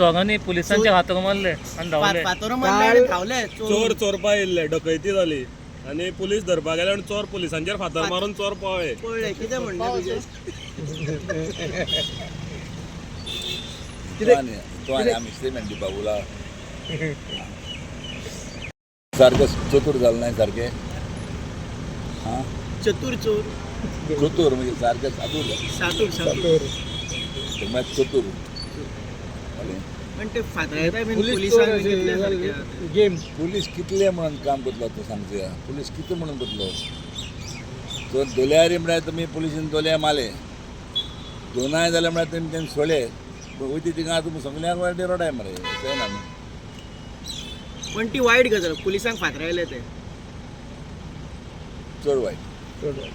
चोरांनी पुलिसांच्या हातार मारले आनी धांवले. फातोर मारले आनी धांवले. चोर चोरपा येयल्ले, डकैती जाली आनी पुलीस धरपाक गेले आनी चोर पुलिसांचेर फातर मारून चोर पळ्ळे. पळ्ळे. कितें म्हणलें तुजें? तो आनी आमी सिमेंट बाबूला सारकें चतूर जालें ना सारकें. हां. चतूर चोर. चतूर म्हणजे सारकें सादूर. सातूर सातूर. म्हळ्यार चतूर कळ्ळें? पण ते फातरायता बीन पुलीस पुलिसांक चोर बी कितले सारके आहा. गेम. पुलीस कितले म्हणून काम करतलो तूं सांगता? पुलीस कितें म्हणून करतलो? तर दोल्यारी म्हळ्यार तुमी पुलिशीन दोल्या मारले, दोनाय जाल्यार म्हळ्यार तुमी तेंकां सोडले, वयता थिंगा तुमी सगल्यांक वाटे रोडाय मरे, अशें ना न्हू. पण ती वायट गजाल, पुलिसांक फातरायले ते. चड वायट. चड वायट.